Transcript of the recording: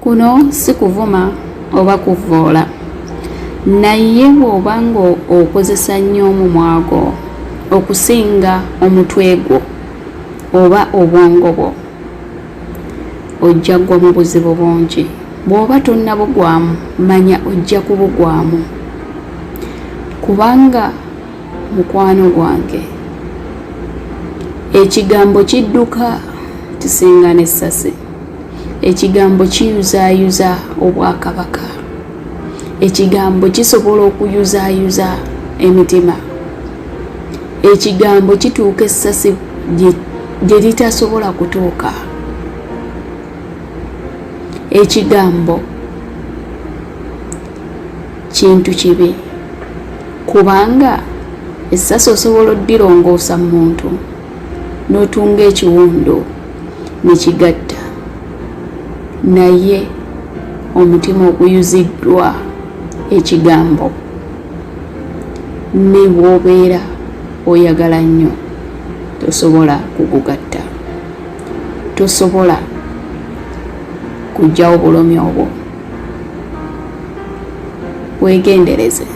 Kuno si kuvuma oba kuvvoola, naye bw'oba ng'okozesa nnyo omumwa gwo okusinga omutwe gwo oba obwongo bwo, ojja ggwa mu buzibu bungi. Bw'oba tonnabugwamu, manya ojja kubugwamu, kubanga mukwano gwange ekigambo kidduka kisinga n'essasi. Ekigambo kiyuzaayuza obwakabaka. Ekigambo kisobola okuyuzaayuza emitima. Ekigambo kituuka essasi gye litasobola kutuuka. Ekigambo kintu kibi, kubanga essasi osobola oddirongoosa mu muntu n'otunga ekiwundu ne kigatta, naye omutima oguyuziddwa ekigambo ne bw'obeera oyagala nnyo tosobola kugugatta, tosobola kuggyawo bulumi obwo. Weegendereze.